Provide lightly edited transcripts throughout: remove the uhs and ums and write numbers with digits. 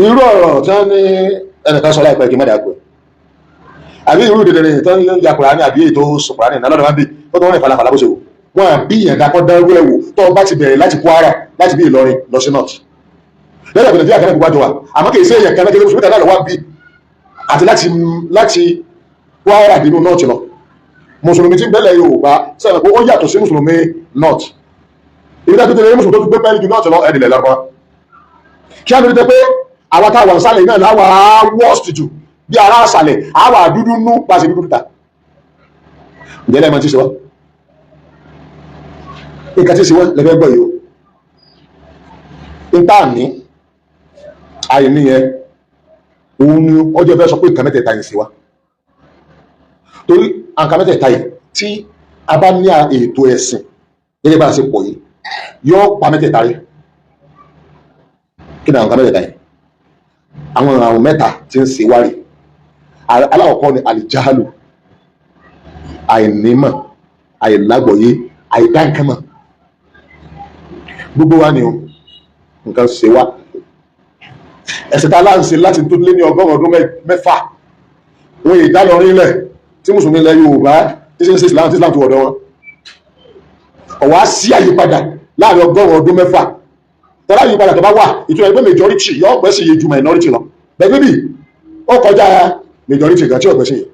Irú ọ̀rọ̀ tí wọ́n ní ẹnìkan sọ láìpẹ́ kí mẹ́ta pẹ̀, àbí irú dèdèrè tó ń ya Kùránì, àbí èyí tó sọ Kùránì náà lọ́dọ̀ máa ń bì tó tó ń rìn falafala bó ṣe wò wọ́n, àbí ìyẹn dákọ́ dárú ẹ̀wò tó bá ti bẹ̀rẹ̀ láti Kwara, láti bí Ìlọrin lọ sí North, lẹ́yìn ìpínlẹ̀ tí àkàrà gbogbo àjọ wa, àmọ́ kì í ṣe èèyàn kan lẹ́kẹ̀ẹ́ mùsùlùmí kan náà lọ́wọ́ bí àti láti Kwara dínú North lọ. Mùsùlùmí tí ń bẹ́lẹ̀ Yorùbá sẹ́yìn pé ó yàtọ̀ sí mùsùlùmí North. Ibi tá tó tẹ̀lé mùsùlùmí tó fi gbé pẹ́ẹ́lí ju North lọ ẹ̀dìlẹ̀ lọ́pọ̀ kí á lórí tẹ́ pé àwọn táwọn sálẹ̀ náà láwà worst jù bí ará àsàlẹ̀ àwà dúdú nú pàṣẹ dúdú ta. Ǹjẹ́ lẹ́mọ̀ tí ṣe wá nǹkan tí ṣe wá lẹ́fẹ́ gbọ́ yìí o? Nípa ní àìní yẹn, òun ni ọjọ́ fẹ́ sọ pé nǹkan mẹ́tẹ̀ẹ̀ta yìí ṣe wá, torí nǹkan mẹ́tẹ̀ẹ̀ta yìí, tí a bá ní ètò ẹ̀sìn gẹ́gẹ́ bá a ṣe pọ̀ yìí, yóò pa mẹ́tẹ̀ẹ̀ta rí. Kí ni àwọn nǹkan mẹ́tẹ̀ẹ̀ta yìí? Àwọn àrùn mẹ́ta tí ń ṣe wárí. Alákọ̀ọ́kọ́ ni àlìjáàlù, àìnímọ̀, àìlágbọ̀yé, àìdáǹkánmọ̀. Gbogbo wa ni o nǹkan ṣe wá. Ẹ̀sìn tá a láǹṣe láti tó lé ní 105 ọdún, wọn ìdálọrin lẹ̀ tí mùsùlùmí ilẹ̀ Yorùbá tí ṣe ń ṣe Islam, tí Islam ti wọ̀dọ̀ wọn, ọ̀wá sí àyípadà láàrin 600 ọdún. Tọ́lá àyípadà tó bá wà, ìtura ẹgbẹ́ majority yọ ọ̀pẹ́ sì yé ju minority lọ. Bẹ́ẹ̀ bí ó kọjá majority gan tí ọ̀pẹ́ sì yé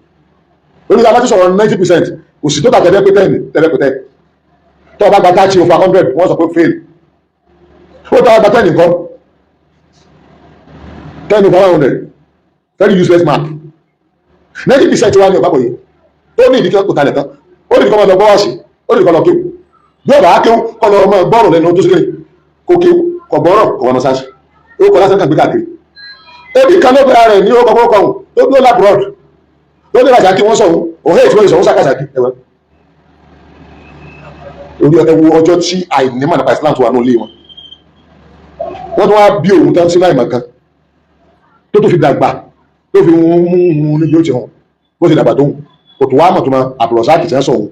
orí ta bá ti sọ̀rọ̀ 90%, kò sí tó tà tẹ́lẹ̀ pé 10 tẹ́lẹ̀ pé 10. Tó o bá gba 30 over 100, wọ́n sọ pé fail. Ó tọ́ gba 10 nǹkan, 10 over 100, very useless mark. 90% wa ní ọ̀pá yìí tó ní ìdí kò talẹ̀ tán, ó ní ìdí kọ́ máa lọ gbọ́ wá sí, ó ní ìdí kọ́ lọ kéwù. Bí ọ̀bà á kéwù, kọ́ lọ ọmọ gbọ́rọ̀ lẹ́nu tó síkèrè kó kéwù, kọ̀ gbọ́rọ̀, kọ̀ wọn sáṣì ó kọ́ lásán kàn gbé káàkiri. Ebi kan ló bẹ̀rẹ̀ rẹ̀ ní ó kọ́kọ́ kọ́ tó dúró l'abroad tó ní Rasaki, wọ́n sọ̀hún òun èyí tí wọ́n sọ̀hún sákàsàkì ẹ̀wọ̀n orí ẹwu ọjọ́ tí àìnímọ̀ nípa Islam tó wà ní ilé wọn. Wọ́n tún wá bí òun tán sínú àìmọ̀ kan tó tó fi dàgbà, tó fi mú un níbi ó ti hàn bó ti dàgbà tó kò tó wá mọ̀ tó máa àbùrọ̀sáàkì tí wọ́n sọ̀hún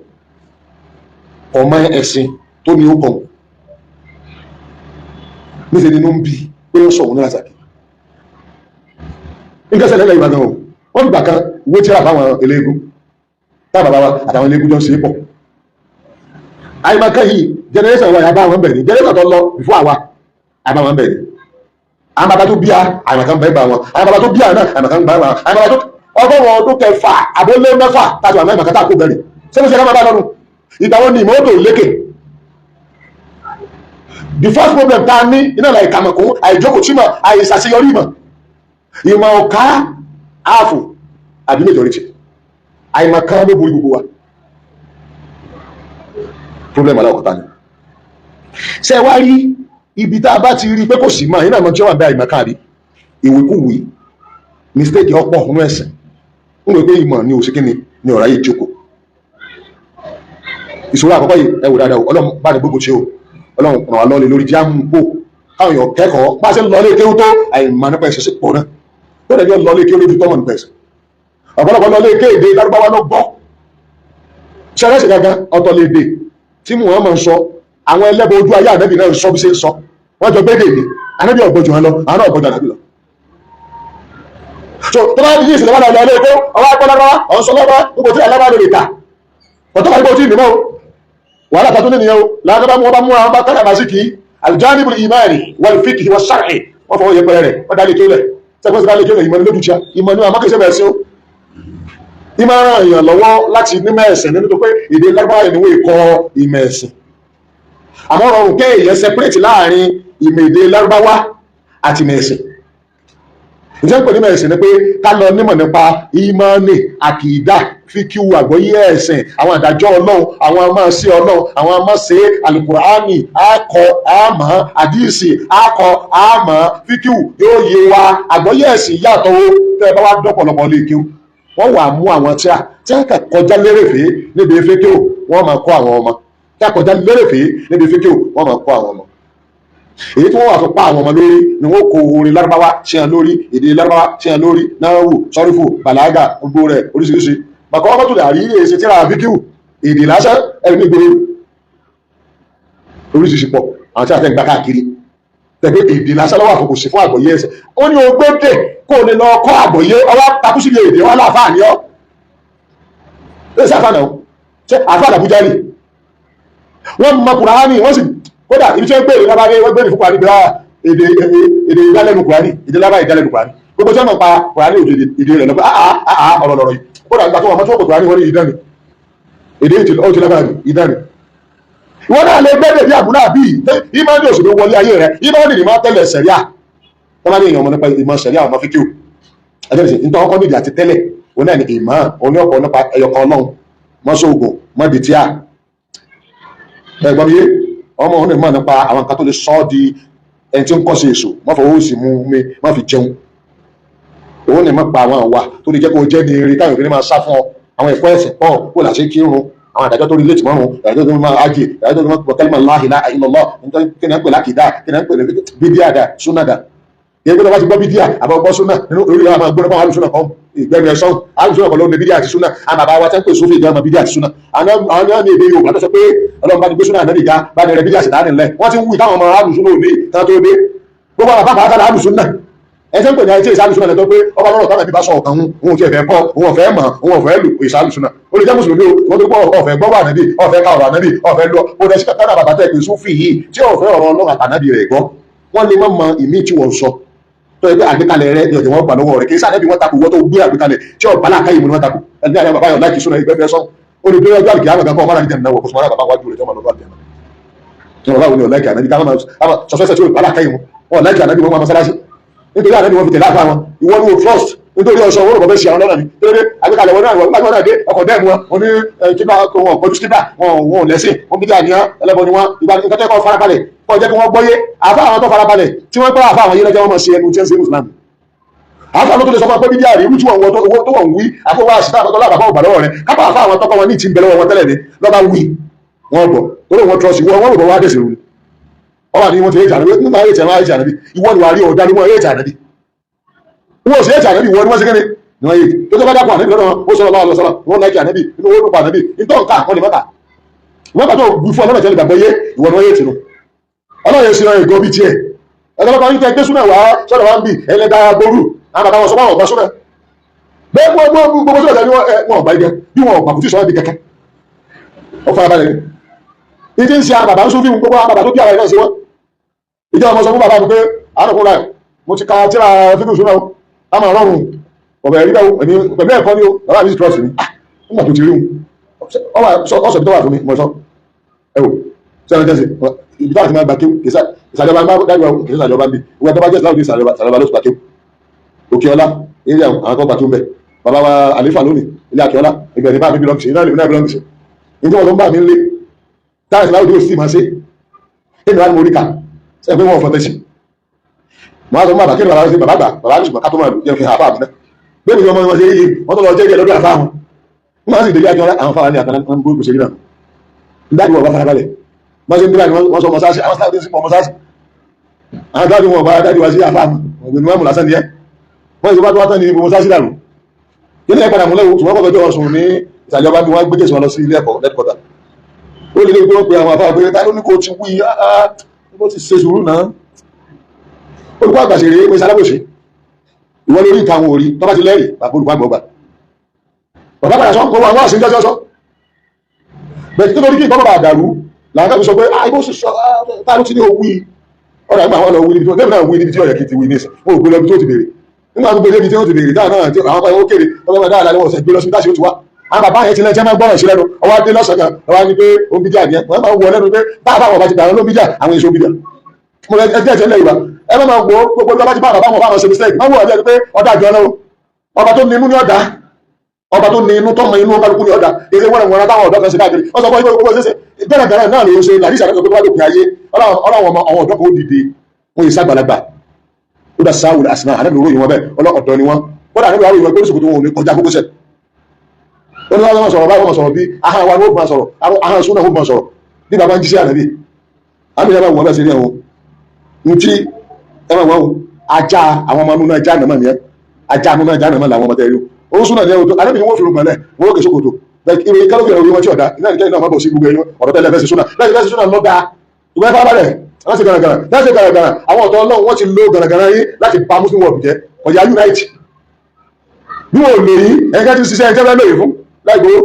ọmọ ẹ̀sìn tó ní ó kàn níṣẹ́ nínú ń bí pé ó sọ̀hún ní Rasaki. Nǹkan ṣẹlẹ̀ lẹ́yìn Ìbàdàn o. Wọ́n fi gbà kan wé tíra fáwọn eléégún tá bàbá wa àtàwọn eléégún jọ ń ṣe é pọ̀. Àyèmọ̀kan yìí, generation wa yà bá wọn bẹ̀ ní generation tó lọ before àwa àbá wọn bẹ̀ ní. Àwọn bàbá tó bíà, àyèmọ̀kan bẹ̀ gbà wọn. Àwọn bàbá tó bíà náà, àyèmọ̀kan gbà wọn. Àwọn bàbá tó 606 tàbí àwọn àyèmọ̀kan tá a kó bẹ̀rẹ̀ sẹ́nu ṣe ká máa bá lọ́nu. Ìgbà wo ni ìmọ̀ọ́tò lékè? The first problem tá a ní iná la ìkàmọ̀kún, àìjókòó tí mọ̀, àìsàṣeyọrí ìmọ̀. Ìmọ̀ ọ̀ká ààfù àbí majority, àìmọ̀kan ló borí gbogbo wa. Problem aláwọ̀kọ́ta ni ṣe wá rí ibi tá a bá ti rí pé kò sí mọ́ iná mọ́ tí ó wà bí àìmọ̀kan àbí ìwékúwìí, mistake ọ̀pọ̀ nínú ẹ̀sìn ń rò pé ìmọ̀ ni òsì kíni ni ọ̀rọ̀ ayé jókòó. Ìṣòro àkọ́kọ́ yìí, ẹ wò dáadáa o. Ọlọ́run bá ní gbogbo tí o, Ọlọ́run ràn wá lọ́lẹ̀ lórí jáàmù kó káwọn èèyàn kẹ́kọ̀ọ́ bá a ṣe ń lọ ilé kéwú tó, àìmọ̀ nípa ẹ̀sìn sí pọ̀ náà. Ó dẹ̀ ní lọ ilé kéwú lójú tọ́mọ̀ nípa ẹ̀sìn. Ọ̀pọ̀lọpọ̀ lọ ilé kéèdè lárúbáwá ló gbọ́ ṣẹlẹ́sì gangan, ọ̀tọ̀ lè dè tí Muhammad ń sọ. Àwọn ẹlẹ́bọ ojú ayé ànábì náà ń sọ bí ṣe ń sọ. Wọ́n jọ gbédè ní ànábì ọ̀gbọ́jù wọn lọ, àwọn náà ọ̀gbọ́jù ànábì lọ. So tó bá ní ìsìnkú lọ ilé ẹ̀kọ́, ọwọ́ agbọ́ lárúbáwá, ọ̀n sọ lárúbáwá, gbogbo tí alábá lè kà ọ̀tọ́ bá gbọ́ tí ìnìmọ́ wàhálà tó ní nìyẹn o. Lágbàbá mú wọn bá mú àwọn bá kára bá sí kì í aljanibul imani wal fiqhi wa shar'i, wọ́n fọwọ́ yẹpẹrẹ rẹ̀, wọ́n dá lè kéwlẹ̀ sẹ́kọ́ sí dá lè kéwlẹ̀. Ìmọ̀ ní lójú tíá, ìmọ̀ ní àmọ́kẹ́sẹ̀ bẹ̀rẹ̀ sí ó ìmọ̀ ràn èèyàn lọ́wọ́ láti nímọ̀ ẹ̀sìn nínú tó pé èdè lárúbáwá ni wọ́n kọ́ ìmọ̀ ẹ̀sìn. Àmọ́ rọrùn kéèyàn separate láàrin ìmọ̀ èdè lárúbáwá àti ìmọ̀ ẹ̀sìn. Ìṣẹ́ ń pè ní ìmọ̀ ẹ̀sìn ni pé ká lọ nímọ̀ nípa ìmọ̀ọ́nì, àkìdá, fíkíù, àgbọ́yé ẹ̀sìn, àwọn àdájọ́ Ọlọ́run, àwọn amáṣe Ọlọ́run, àwọn amáṣe alukurani akọ àmọ́, àdìsí akọ àmọ́, fíkíù yóò yé wa, àgbọ́yé ẹ̀sìn yàtọ̀ o. Tẹ́ ẹ bá wá dọ́pọ̀lọpọ̀ lè kíw, wọ́n wà mú àwọn tíà tí a kà kọjá lérèfé níbi fíkíù, wọ́n máa kọ́ àwọn ọmọ tí a kọjá lérèfé níbi fíkíù, wọ́n máa kọ́ àwọn ọmọ. Èyí tí wọ́n wà tó pa àwọn ọmọ lórí ni wọ́n kó orin lárúbáwá ṣe hàn lórí, èdè lárúbáwá ṣe hàn lórí, náwó, sọ́rífù, bàlágà, gbogbo rẹ̀ oríṣiríṣi. Bàkọ́ ọmọ tó lè àrí èsì tíra fíkíù èdè lásán ẹ̀rí ní ìgboro oríṣiríṣi pọ̀, àwọn tí a fẹ́ gbá káàkiri. Tẹ̀gbẹ́ èdè lásán lọ́wọ́ àkókò sí fún àgbọ̀yé ẹsẹ̀. Ó ní o gbédè kó o lè lọ kọ́ àgbọ̀yé, ọwọ́ takú síbi èdè wọn láàfáà ní ọ́. Ẹ ṣe àfáà náà, ṣe àfáà làbújá rí. Wọ́n mọ Kùránì, wọ́n sì kódà ibi tí wọ́n gbé èdè lábá dé, wọ́n gbé èdè fún Kùránì gbé èdè èdè ìdálẹ́nu Kùránì, èdè lábá ìdálẹ́nu Kùránì. Gbogbo tí wọ́n mọ̀ pa Kùránì òjò èdè rẹ̀ lọ́pẹ́ àá ọ̀rọ̀ lọ́rọ̀ yìí. Kódà nígbà tó wọ́n mọ́ tí wọ́n pè Kùránì, wọ́n ní ìdán ni èdè ètò ó ti lágbára jù, ìdán ni. Ìwọ náà lè gbẹ́dẹ̀ bí àbúrò àbí ìmọ̀ọ́nì òṣèlú wọlé ayé rẹ̀. Ìmọ̀ọ́nì ni máa tẹ́lẹ̀ sẹ̀ríà. Wọ́n bá ní èèyàn ọmọ nípa ìmọ̀ sẹ̀ríà, ọmọ fíkíù ẹjẹ́ nìsín nítorí ọkọ nídìí àti tẹ́lẹ̀ òun náà ni ìmọ̀ òun ní ọkọ̀ nípa ẹyọkan Ọlọ́run, mọ́sọ̀ọ̀gùn mọ́dìtíà. Ẹ̀gbọ́n mi yé, ọmọ òun ní mọ̀ nípa àwọn nǹkan tó lè sọ ọ́ di ẹni tí ń kọ́ sí èso, má fọwọ́ sí mú mi, má fi jẹun. Òun ní mọ̀ pa àwọn àwa tó lè jẹ́ kó jẹ́ ní eré táwọn òfin máa sá fún ọ. Àwọn ẹ̀kọ́ ẹ̀sìn pọ̀, kó là ṣe kírun, àwọn àdájọ́ tó rí létí mọ́rùn, àdájọ́ tó máa ájì, àdájọ́ tó máa kẹ́lìmọ̀ la ilaha illallah, nítorí kí ni à ń pè lákìdá, kí ni à ń pè ní bídíà dà, súnà dà. Yẹ kó tó bá ti gbọ́ bídíà àbọ̀ gbọ́ súnà nínú orí àwọn agbóná fún alùsúnà kan, ìgbẹ́nu ẹ̀sán alùsúnà kan ló ní bídíà àti súnà. Àwọn bàbá wa tẹ́ ń pè sófin ìjọba bídíà àti súnà, àwọn náà ní èdè Yorùbá tó sọ pé Ọlọ́run bá ní gbé súnà ànábì ga, bá ní rẹ bídíà sì dání lẹ̀. Wọ́n ti ń wí táwọn ọmọ alùsúnà òní tán tó dé. Gbogbo àwọn bàbá àtàlà alùsúnà ẹ tẹ́ ń pè ní ayé tí èsì alùsúnà lẹ́tọ́ pé ọba lọ́rọ̀ táwọn ẹbí bá sọ ọ̀kan òun ò tiẹ̀ fẹ́ kọ́, òun ọ̀fẹ́ mọ̀, òun ọ̀fẹ́ lò, èsì alùsúnà. Ó lè jẹ́ mùsùlùmí o, wọ́n tó gbọ́ ọ̀fẹ́ gbọ́ wà nábì, ọ̀fẹ́ ká ọ̀rọ̀ ànábì, ọ̀fẹ́ lọ ó dẹ̀ sí kankan náà. Bàbá tẹ́ pé sófì yìí tí ọ̀fẹ́ ọ̀rọ̀ Ọlọ́run àtànábì rẹ̀ gbọ́, wọ́n lè má mọ ìmí tí wọ́n sọ tó yẹ pé àgbékalẹ̀ rẹ ní ọ̀dẹ̀ wọn gbà lọ́wọ́ rẹ̀. Kì í sáà nẹ́bí wọ́n takò, wọ́n tó gbé àgbékalẹ̀ tí ọ̀bá láàká yìí mú ni wọ́n takò. Ẹni àyà bàbá yọ̀ láìkì súná ìgbẹ́ fẹ́ sọ́n ó lè dé ọjọ́ àlùkì àmọ̀ kan kọ́ ọmọ àlùkì náà wọ̀ kó sùnmọ́ bàbá wájú rẹ̀ tí wọ́n máa lọ́dọ̀ àlùkì náà. Wọn báwo ni ọ̀láìkì ànábì káwọn máa sọ̀sọ́sẹ̀ tí ó bá láàká yìí mú wọn láìkì ànábì, wọn máa mọ́sálásí nítorí ànábì wọn fi tẹ̀lé àfa wọn. Ìwọ ni o trust nítorí ọ̀sán owó rọ̀ bẹ́ẹ̀ ṣe àwọn lọ́nà ni torí àgbékalẹ̀ wọn náà. Wọ́n gbàgbọ́ náà dé ọkọ̀ dẹ́mu wọn, wọn ní kíbla, wọn kọjú kíbla, wọn wọn ò lẹ́sìn, wọn bí díà ẹlẹ́bọ ni wọn. Ìgbà nǹkan tó kọ́ farabalẹ̀ kọ́ jẹ́ kí wọ́n gbọ́yé àfa àwọn tó farabalẹ̀ tí wọ́n gbọ́ àfa àwọn yìí lọ́jọ́ wọn máa ṣe ẹnu tí ń ṣe mùsùlùmí. Àfa àwọn tó lè sọ fún pé bídíà rí irú tí wọ́n tó wọ́n wí àfọwọ́ àṣìṣe àtọ́tọ́ lábàbá ògbà lọ́wọ́ rẹ̀ kápá àfa àwọn tọ́kọ wọn ní ìtì ń bẹ lọ́wọ́ wọn tẹ́lẹ̀ ní lọ́ba wí wọ́n gbọ́ torí wọ́n trust wọ́n, wọ́n rò bọ́ wá dẹ̀sẹ̀ rú ni. Wọ́n wà ní wọ́n ti èjì ànábì nígbà èjì àwọn èjì ànábì. Ìwọ ni wà rí ọ̀dá ni wọ́n èjì ànábì, wọ́n sì èjì ànábì, wọ́n ni wọ́n sì kéde ni wọ́n yé tó tó bá dákọ̀ ànábì lọ́dọ̀ wọn ó sọ̀rọ̀ lọ́wọ́ sọ̀rọ̀ wọ́n láìkì ànábì inú owó nípa ànábì nítorí nǹkan wọ́n lè mọ́ta wọ́n bá tó wí fún ọlọ́mọ ìjẹ́lẹ̀ gbàgbọ́ yé. Ìwọ ni wọ́n yé tìǹú ọlọ́run yẹn sí ìgò bíi tiẹ̀ ẹ̀dọ́gbọ́n yín tẹ́ gbé súnà wá sọ́dọ̀ wá ń bì ẹlẹ́dàá gbórù. Àwọn bàbá wọn sọ fáwọn ọ̀gbà súnà bẹ́ẹ̀ gbogbo gbogbo súnà tẹ̀lé wọn ọ̀gbà igi bí wọn ọ̀gbà kò tí sọ́ọ́ di kẹ́kẹ́. Ó fara balẹ̀ ní ìdí ń ṣe àwọn bàbá ń sún fíìmù. Gbogbo àwọn bàbá tó bí àwọn ẹ̀rọ sí wọn ìjọ ọmọ sọ fún bàbá mi pé àánú láì mo ti ka tíra fíìmù súnà o, a máa rọrùn ọ̀bẹ̀ rí bẹ́ẹ̀ èmi pẹ̀lú ẹ̀kọ́ ni o. Bàbá mi sì trust mi nígbà tó ti rí wọn ọ̀sọ̀ tó wà fún mi. Mo sọ ẹ wò sẹ́wọ̀n tẹ́sí ibi táwọn ti máa gbà kéwù kì í ìsàlẹ̀bá ń bá dájú wa, kì í sàlẹ̀bá ń bí ìwé tó bá jẹ́ ìsìláwò ní ìsàlẹ̀bá ló ti gbà kéwù. Òkè ọlá ilé àwọn kan gbà kéwù mbẹ. Bàbá wa àlefa lónìí ilé àkè ọlá ibẹ̀ ní bá mi belong sí iná ìlú náà belong sí ní tí wọ́n tó ń bá mi lé táwọn ìsìláwò tí ó sì máa ṣe èmi wá ní mo rí kà sẹ́yìn pé wọ́n fọ́ tẹ́sí. Mo á sọ fún bàbá kí ni bàbá ṣe bàbá gbà bàbá ní ṣùgbọ́n ká tó máa lò jẹ́ fi hàn àfáà mi náà bẹ́ẹ̀ ni ọmọ wọn ṣe yí wọ́n tó lọ jẹ́ lọ́dọ̀ àfáà wọn. Wọ́n máa sì délé àjọ àwọn fáwọn ní àtàlẹ́ wọn bó ṣe rí náà dájú wọn bá farabalẹ̀ wọ́n ṣe ń bíra ni wọ́n sọ mọ́sáàsì àwọn sáà sí mọ́sáàsì àwọn dájú wọn bá dájú wá sí àfáà wọn ọ̀gbìn wọn mú lásán nìyẹn. Wọ́n sì bá tó wá tán ní mọ́sáàsì dàrú kí ní ẹ padà múlẹ̀ ṣùgbọ́n kọ́ fẹjọ́ sùn ní ìsàlẹ̀ ọba bí wọ́n gbé jésù wọn lọ sí ilé ẹ̀kọ́ lẹ́dkọ́tà. Ó lè lè gbé wọn pé àwọn àfáà pé ta ló ní kó ti wí ó ti ṣe sùúrù náà. Olùkọ́ àgbà ṣeré pé sálábòsí ìwọ lórí ìta àwọn òrí tó bá ti lẹ́rìí bàbá olùkọ́ àgbà ọgbà bàbá padà sọ gbogbo àwọn àṣírí jọjọ sọ bẹ́ẹ̀ nítorí kí nǹkan bá dàrú làwọn kan fi sọ pé ah ibo sì sọ tá ló ti ní owó yìí ọ̀rọ̀ àgbà àwọn lọ wí níbi tí wọ́n náà wí níbi tí ọ̀yẹ́ kì í ti wí ní ìsìn wọn ò gbé lọ ibi tó ti béèrè nígbà tó gbé débi tí wọ́n ti béèrè dáa náà tí àwọn ọmọ ó kéré ọmọ dáa lálẹ́ wọn ọ̀sẹ̀ gbé lọ sí dáṣe ó ti wá. Àwọn bàbá yẹn ti lẹ́jẹ́ máa gbọ́ràn sí lẹ́nu ọwọ́ adé lọ́sàn kan ọwọ́ ní pé ó ń bíjà ní ẹ wọ́n máa ń wọ lẹ́nu pé bá àbá wọn bá ti gbà wọn ló ń bíjà àwọn èso bíjà mo lẹ ẹjẹ ẹjẹ lẹ́yìn wa ẹ má máa wọ gbogbo ọba tí bá bàbá wọn bá wọn ṣe mistake má wọ ọjọ́ pé ọdá àjọ náà ọba tó ní inú ní ọ̀dà ọba tó ní inú tọ́mọ inú kálukú ní ọ̀dà èsè wọ́n wọ́n táwọn ọ̀dọ́ kan ṣe káàkiri wọ́n sọ fún gbogbo ṣe bẹ́rẹ̀ náà ló ṣe làdísà lọ́sọ̀ pé wọ́n lópin ayé ọlọ́wọ́n ọmọ àwọn ọ̀dọ́ kan ó dìde wọ́n yìí sàgbàlagbà ó dá sáwùlẹ̀ àsìnà ànábì ròyìn wọn bẹ́ẹ̀ ọlọ́ọ̀dọ́ ni wọ́n kódà ànábì ròyìn wọn pé oríṣiríṣi wọn ò ní kọjá kókósẹ̀ ó ní wọ́n sọ̀rọ̀ báyìí wọ́n sọ̀rọ̀ bí ahọ́n wa ni ó máa sọ̀rọ̀ ahọ́n súnà ó máa sọ̀rọ̀ bí bàbá ń jíṣẹ́ ànábì àmì ìyá máa wọ́n bẹ́ẹ̀ sí rí ẹ̀wọ̀n ntí ẹ máa wọ́n ajá àwọn ọmọ inú náà já nàmọ́ nìyẹn ajá inú náà já nàmọ́ làwọn ọmọdé yìí ó súnà ní ẹ̀wọ̀n tó ànábì ni wọ́n fi rògbọ̀n lẹ̀ wọ́n ó kè sókòtò ìròyìn kálókè ìròyìn wọn tí ọ̀dà iná nìkẹ́yìn náà má bọ̀ sí gbogbo ẹ̀yìn ọ̀rọ̀ tẹ́lẹ̀ fẹ́ sí súnà lẹ́yìn fẹ́ sí súnà lọ́dà Ìwé farabalẹ̀ láti gàràgàrà láti gàràgàrà. Àwọn ọ̀tọ̀ Ọlọ́run, wọ́n ti lo gàràgàrà yín láti pa Muslim world jẹ́ ọ̀yà unite. Bí wọn ò lè yí ẹ̀ka ti ṣiṣẹ́ ẹ̀jẹ̀ bẹ́ẹ̀ lóye fún láì gbowó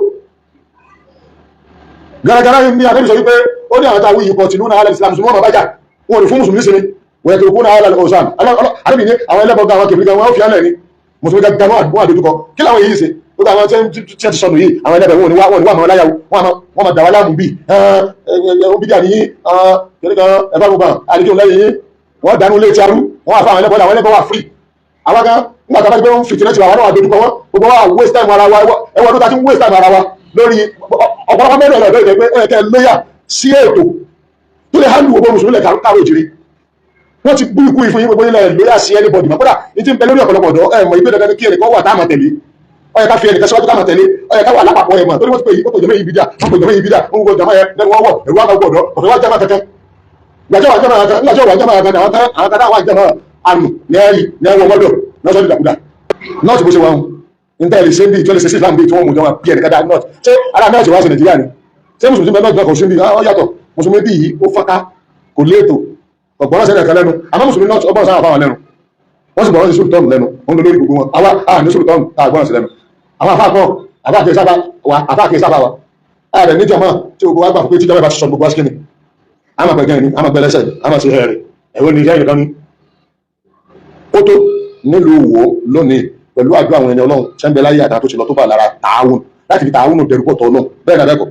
gàràgàrà yìí ní àdébìsọ sọ wípé ó ní àwọn táwọn yìí kọ̀ tìlú náà alẹ́ Islam, mùsùlùmí wọn bá jà, wọn ò ní fún mùsùlùmí sinmi. Wọ́n yẹ kí okú náà alẹ́ ọ̀sán àdébì ní àwọn ẹlẹ́bọ̀gá, àwọn kèfèrí gan, wọn fi alẹ́ ní mùsùlùmí gangan wọn àdójúkọ. Kí làwọn yìí ṣe? Gbogbo àwọn tí wọ́n ti sọnù yìí, àwọn ẹlẹ́bẹ̀, wọn ò ní wá, wọn ò ní wá mọ́ láyàwó wọn máa dà wá láàmú bíi ẹ̀ẹ́n bídíà ní kìnìún kan ẹ̀fà gbogbo àdìgún lẹ́yìn yìí. Wọ́n dànù ilé tí a rú wọ́n wà fún àwọn ẹlẹ́bọ̀, àwọn ẹlẹ́bọ̀ wà free. Àwọn kan nígbà tó bá ti pé wọ́n fìtínà ti wà, wọ́n wà dojúkọ wọn. Gbogbo wa waste time ara wa. Ẹwọ́n tó ta ti ń waste time ara wa lórí ọ̀pọ̀lọpọ̀ mẹ́rin ẹ̀rọ ìbẹ̀rẹ̀ pé ẹ̀kẹ́ lóyà sí ètò tó lè handle gbogbo mùsùlùmí lẹ̀ káwé jìrì. Wọ́n ti bú ikú ìfún yín, gbogbo ilẹ̀ lóyà sí anybody mọ̀. Kódà ní ti ń bẹ lórí ọ̀pọ̀lọpọ̀ ọ̀dọ́ ẹ̀ mọ̀ ìgbé dandan ní kí ẹnìkan wà tá a máa tẹ̀lé. Ó yẹ ká fi ẹnìkan síwájú ká máa tẹ̀lé. Ó yẹ ká wà lápapọ̀ ẹ̀ mọ̀ torí wọ́n ti pè yí, wọ́n pè jẹ́mọ́ yìí bídà, wọ́n pè jẹ́mọ́ yìí bídà, wọ́n gbọ́ jẹ́mọ́ yẹn lẹ́nu wọ́n wọ̀ ẹ̀rú àwọn ọ̀dọ́ ọ̀fẹ́ wá jẹ́mọ́ kankan. Gbàjọ́ wà jẹ́mọ́ kankan, gbàjọ́ wà jẹ́mọ́ kankan, àwọn kan wà jẹ́mọ́ àmì ní ẹ̀rí ní ẹ̀wọ̀ mọ́dọ̀ lọ́sọ̀ dídàkudà. Nọ́ọ̀tì bó ṣe wà ń níta ẹ̀ lè ṣe ń bí tí wọ́n lè ṣe sí Islam bí tí wọ́n mú jọmọ́ bí ẹnìkan dá north. Ṣé ara north wá sí Nàìjíríà ni? Ṣé mùsùlùmí bẹ́ẹ̀ north kò sí bí? Ọ yàtọ̀. Mùsùlùmí bí yìí ó fọ́nká, kò léètò ọ̀gbọ́n sẹ́nẹ̀ kan lẹ́nu. Àmọ́ mùsùlùmí north ọgbọ́n sáwọn fáwọn lẹ́nu, wọ́n sì gbọ́n sí sultan lẹ́nu, wọ́n lórí gbogbo wọn. Àwa à ní sultan tá a gbọ́n sí lẹ́nu. Àwọn àfáà kan, àfáà kìí sábà wa, àfáà kìí sábà wa. Ààrẹ níjọmọ́ tí gbogbo wa gbà fún pé tíjọba bá ti sọ gbogbo wa sí kíni, àmà pẹ̀gẹ́ ni, àmà pẹ̀lẹ́sẹ̀, àmà sí ẹ̀rẹ̀ ẹ̀rọ ní iṣẹ́ ìrìnkan ní. Ó tó nílùú Ìwó lónìí pẹ̀lú àdúrà àwọn ẹni Ọlọ́run tí ń bẹ láyé àtàwọn tó ti lọ tó bá lára tààwùn láti fi tààwùn dẹrù pọ̀ tọ́ Ọlọ́run. Bẹ́ẹ̀ náà bẹ́ẹ̀ kọ́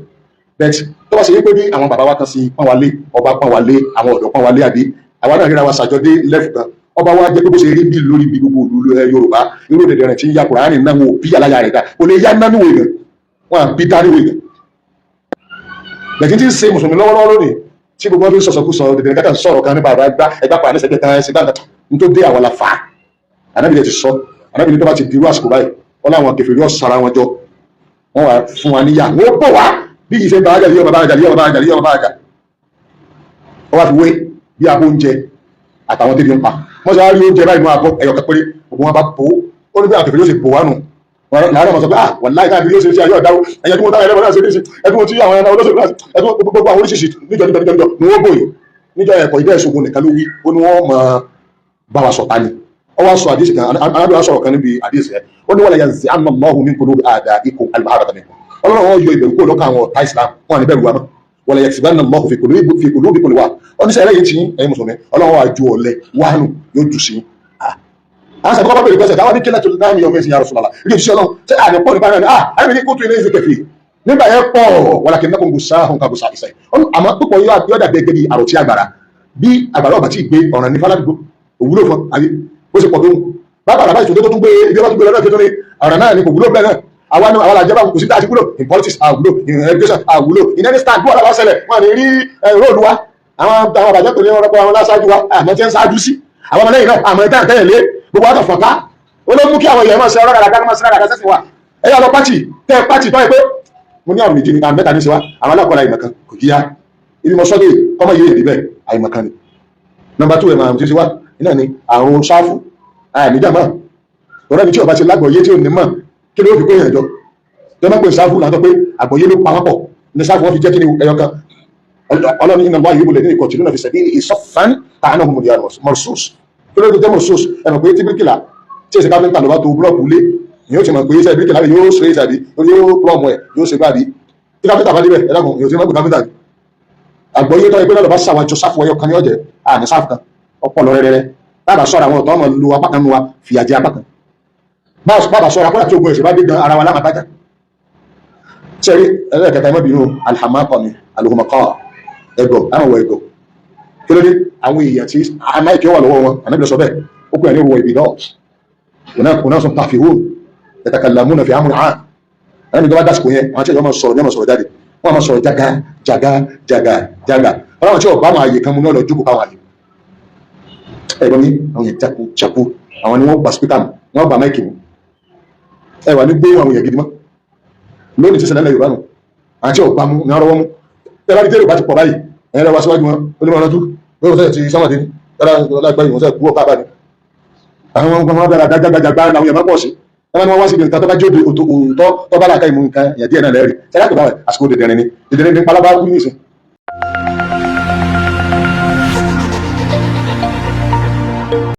bẹ́ẹ̀ tó bá ṣe wípé bí àwọn bàbá wa kan sí pọ́n wa lé, ọba pọ́n wa lé, àwọn ọ̀dọ́ pọ́n wa lé, àbí àwa náà ríra wa ṣàjọdé lẹ́fù kan. Ọba wa jẹ́ pé bó ṣe rí bí lórí bí gbogbo ìlú Yorùbá, irú òdèdè rẹ̀ tí ń ya Kùránì náà, wọn ò bí aláya rẹ̀ dá, kò lè yá náà níwèé gan, wọn à bí dá níwèé gan. Bẹ̀tí tí ń ṣe mùsùlùmí lọ́wọ́lọ́wọ́ lónìí tí gbogbo wọn fi ń sọ̀sọ̀kú sọ òdèdè kẹta sọ̀rọ̀ kan nípa ẹgbà ẹgbà pa ní sẹ́gbẹ̀ kan ẹsẹ̀ gbàgbà ní tó dé àwọn la fà á. Ànábì ti sọ, Ànábì ní tó bá ti dirú àsìkò báyìí, wọn láwọn kèfèrí ọ̀sára wọn jọ, wọn wà fún wa níyà, wọn bọ̀ wá bí yìí ṣe ń bá ajà yíyọ bàbá ajà yíyọ bàbá ajà yíyọ bàbá ajà. Wọ́n wá fi wé bí abó oúnjẹ àtàwọn tẹ́bi ń pa. Wọ́n sọ wá rí oúnjẹ báyìí nú abọ́ ẹ̀yọ̀ kẹpẹ́rẹ́, gbogbo wọn bá bò ó. Ó ní bí àwọn kèfèrí yóò ṣe bò wá nù láàárọ̀ mọ̀ sọ pé ah, wàláhì káàkiri yóò ṣe ṣe ayé ọ̀dáwó ẹ̀yẹ tí wọ́n táwọn ẹlẹ́bọn náà ṣe ní ṣe ẹ̀dùn tí àwọn ẹran olóṣèlú náà ẹ̀dùn gbogbo àwọn oríṣiríṣi níjọ níjọ níjọ ni wọ́n bò yìí níjọ ẹ̀kọ́ ìdẹ́ ìṣògùn nìkan ló wí. Ó ní wọ́n mọ̀ bá wa sọ̀tá ni. Ó wá sọ àdìsí kan, arábìnrin sọ̀rọ̀ kan níbi àdìsí ẹ̀. Ó ní wala yanzi'anna Allahu min qulubi a'da'ikum al-mahabbata minkum. Ọlọ́run wọn yọ ìbẹ̀rù kúrò lọ́kàn àwọn ọ̀tá Islam, wọn à ní bẹ̀rù wa mọ́. Wala yaksibanna Allahu fi qulubikum al-wahn. Ó ní sẹ́yìn tí ẹ̀yin mùsùlùmí, Ọlọ́run wa ju ọ̀lẹ wáhánù yóò jù sí. Àwọn sàbí kọ́kọ́ bẹ̀rẹ̀ pẹ́sẹ̀ táwọn ní kílẹ̀ tó náà yọ mẹ́sìn ya Rasulullah ilé ìṣẹ́ Ọlọ́run ṣé àní pọ̀ nípa náà ni? Ah, àní ní kóòtù ilé ìṣe kẹfì nígbà yẹn pọ̀, walakinnakum gusā'un ka gusā'i sayl. Àmọ́ púpọ̀ yóò dàbí ẹgbẹ́ bí àròtí àgbàrá, bí àgbàrá ọ̀bà tí ì gbé ọ̀ràn ní fáládùgbò òwúlò fún àbí bó ṣe pọ̀ tó ń bàbá àràbá ìṣòro tó tún gbé ibi ọba tó gbé lọ́dọ̀ tó ní ọ̀ràn náà ni kò wúlò. Bẹ́ẹ̀ náà àwa ni àwa làjẹbá kò sí tá a ti wúlò in politics, àwúlò in education, àwúlò in any stand. Bí wàhálà bá ṣẹlẹ̀, wọn ní rí róòlù wa. Àwọn àbàjẹ́ pẹ̀lú ọ̀rọ̀ àwọn aṣáájú wa, àmọ́ tí ń ṣáájú sí àwọn ọmọlẹ́yìn náà, àmọ́ ìtàn tẹ́lẹ̀ lé gbogbo wa fọ̀ká. Ó ló mú kí àwọn èèyàn máa ṣe ọ̀rọ̀ kàràkà, máa ṣe rárá sẹ́sìn wa. Ẹ yà lọ pátì tẹ pátì tó yẹ pé mo ní àrùn méjì ní àrùn mẹ́ta ní ṣe wá. Àwọn alákọ̀ọ́lá àìmọ̀kan kò yíya ibi mo sọ́dẹ̀ kọ́mọ yìí èdè bẹ́ẹ̀, àìmọ̀kan ni. Number two, ẹ̀ máa àrùn tí ń ṣe wá iná ni àrùn sáfù àìníjàmọ́. Ọ̀rẹ́ mi tí ọba ti lágbọ̀ọ́yé tí ò ní mọ̀, kí ló fi kó èèyàn jọ tẹ́ máa pè sáfù látọ̀ pé àgbọ̀yé ló pa wọ́n pọ̀ ní sáfù wọn fi jẹ́ kí ni ẹyọ kan. Ọlọ́ni inna Allaha yuhibbu alladhina yuqatiluna fi sabilihi saffan ka'annahum bunyanun marsus. Kí ló dé jẹ́ marsus? Ẹ mọ̀ pé tí bíríkìlà tí èsì káfíńtà ló bá to búlọ̀kù lé, yóò ti mọ̀ pé iṣẹ́ bíríkìlà rẹ̀ yóò ṣe é tàbí yóò plọ̀mù ẹ̀ yóò ṣe gbàbí. Tí káfíńtà bá débẹ̀, ẹ dákun, yóò ti mọ̀ pé káfíńtà àgbọ̀yé tó ẹgbẹ́ náà lọ bá ṣàwájọ sáfù ẹyọ kan ní ọ̀jẹ̀ àní sáfù kan ọpọlọ rẹrẹrẹ. Bàbá sọ̀rọ̀ àwọn ọ̀tọ̀ ọmọ lu apá kan nu wa fìyà jẹ apá kan. Bàbá sọ̀rọ̀ akọ́lá tí ogun ẹ̀sìn bá dé gan ara wa lámà bájà sẹ́rí. Ẹlẹ́ẹ̀kẹta, ẹmọ́ bínú, alhamakọ ni alùhùmọ̀kọ́ ẹgọ̀ àwọn ẹgọ̀. Kí ló dé? Àwọn èèyàn tí amáìkì wà lọ́wọ́ wọn, ànábì sọ bẹ́ẹ̀, ó pè ní ruwa ìbìdọ́t onáṣun tàfihún yatakallamuna fi amrin àn. Ànábì tó bá dásìkò yẹn, àwọn tí ìjọba sọ̀rọ̀ ní ọmọ sọ̀rọ̀ jáde, wọ́n máa sọ̀rọ̀ jaga jaga jaga jaga. Ọlọ́run tí ọba àwọn àyè kan mú ní ọ̀lọ́ jókòó káwọn àyè ẹ̀gbọ́n mi, àwọn yẹn jaku jaku, àwọn ni wọ́n gba speaker mu, wọ́n gba mic mu. Ẹ wà ní gbé àwọn èèyàn gidi mọ́ lónìí tí sẹlẹ̀ Yorùbá nù. Àwọn tí ọba mú ní ọrọwọ́ mú. Ẹ bá ní tẹ́lẹ̀ bá ti pọ̀ báyìí, ẹ̀yìn lọ́wọ́ síwájú wọn ó ní wọn rántú lórí ọ̀sẹ̀ tí sọ́mọ̀dé ní láìpẹ́ yìí wọ́n sẹ̀ kú ọ̀ká bá ní. Àwọn ọmọ wọn dára dájágbájágbá làwọn èèyàn máa pọ̀ sí. Ẹ máa ní wọ́n wá sí ibi nǹkan tó bá jẹ́ òótọ́ tó bá làákà ìmú nǹkan yẹn díẹ̀ náà lẹ́rìí sẹ́lá tó bá rẹ̀. Àsìkò dẹ̀dẹ̀rin ni, dẹ̀dẹ̀rin ní pálábá kú ní ìsìn.